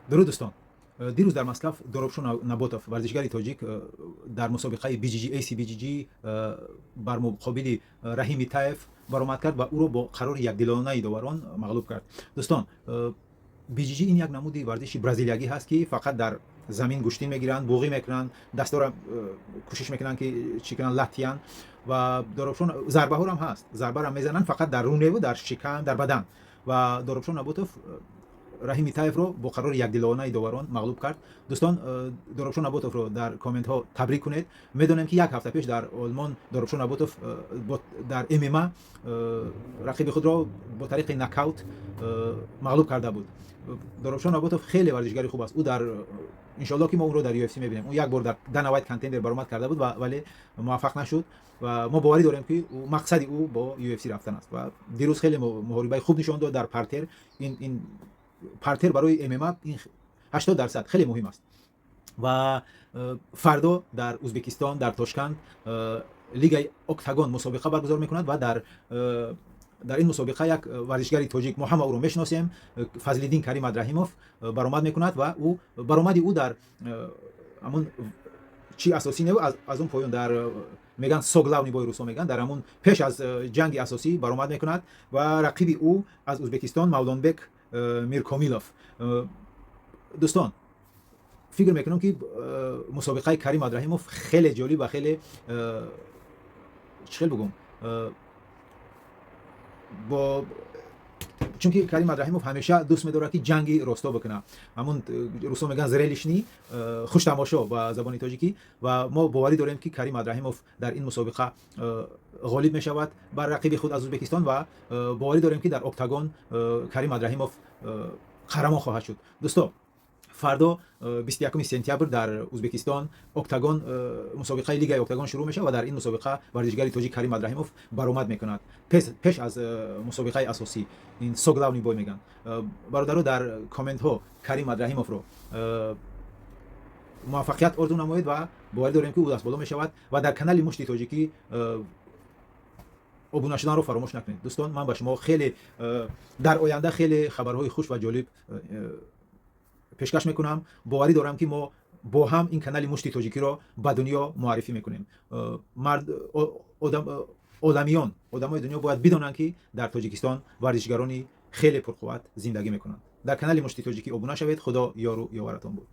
Дуруд, дӯстон! Дирӯз дар Москав Доробшо Наботов, варзишгари тоҷик, дар мусобиқаи BJJ, ACBJJ бар муқобили Раҳим Итаев баромад кард ва ӯро бо қарори якдилонаи доварон мағлуб кард. Дӯстон, BJJ ин як намуди варзиши бразилиягӣ ҳаст, ки фақат дар замин гӯштин мегиранд, буғӣ мекунанд, дастора кӯшиш мекунанд, ки чӣ кунанд, латиян. Ва Доробшо зарбаҳорам ҳаст, зарбарам мезананд, фақат дар руневу дар шикам, дар бадан. Ва Доробшо Наботов Раҳим Итаевро бо қарори якдилонаи доварон мағлуб кард. Дӯстон, Доробшо Наботовро дар комментҳо табрик кунед. Медонем, ки як ҳафта пеш дар Олмон Доробшо Наботов дар ММА рақиби худро бо тариқи нокаут мағлуб карда буд. Доробшо Наботов хеле варзишгари хуб аст. Ӯ дар, иншоалло, ки мо ӯро дар UFC мебинем. Ӯ як бор дар Дана Вайт Contender баромад карда буд, вале муваффақ нашуд. Ва мо боварӣ дорем, ки мақсади ӯ бо UFC рафтан аст. Ва дирӯз хеле муҳорибаи хуб нишон дод дар партер. Ин партер барои ММА ин 80% хеле муҳим аст. Ва фардо дар Узбекистон, дар Тошканд, лигаи Октагон мусобиқа баргузор мекунад ва дар ин мусобиқа як варзишгари тоҷик, мо ҳама ӯро мешиносем, Фазлиддин Карим Адраҳимов баромад мекунад. Ва ӯ баромади ӯ дар ҳамун чи асосӣ не, аз он поён дар меган, соглавный бой русо меган, дар ҳамун пеш аз ҷанги асосӣ баромад мекунад. Ва рақиби ӯ аз Узбекистон Мавлонбек Миркомилов. Дӯстон, фикр мекунам, ки мусобиқаи Карим Адраҳимов хеле ҷолиб ва хеле, чӣ хел бугум, бо чунки Карим Адраҳимов ҳамеша дӯст медорад, ки ҷанги росто бикунад, ҳамун русо мегӯянд зрелищный, хуштамошо ба забони тоҷикӣ. Ва мо боварӣ дорем, ки Карим Адраҳимов дар ин мусобиқа ғолиб мешавад бар рақиби худ аз Ӯзбекистон ва боварӣ дорем, ки дар октагон Карим Адраҳимов қаҳрамон хоҳад шуд. Дӯсто, фардо, 21 сентябр, дар Ӯзбекистон Октагон, мусобиқаи лигаи Октагон шурӯъ мешавад ва дар ин мусобиқа варзишгари тоҷик Карим Адраҳимов баромад мекунад пеш аз мусобиқаи асосӣ, ин соглавный бой мегӯянд. Бародаро, дар комментҳо Карим Адраҳимовро муваффақият орзу намоед ва боварӣ дорем, ки ӯ дастболо мешавад. Ва дар канали Мушти Тоҷикӣ обуна шуданро фаромӯш накунед. Дӯстон, ман ба шумо хеле дар оянда хеле хабарҳои хуш ва ҷолиб пешкаш мекунам. Боварӣ дорам, ки мо бо ҳам ин канали Мушти Тоҷикиро ба дунё муаррифӣ мекунем. Оламиён, одамои дунё бояд бидонанд, ки дар Тоҷикистон варзишгарони хеле пурқувват зиндагӣ мекунанд. Дар канали Мушти Тоҷикӣ обуна шавед. Худо ёру ёваратон буд.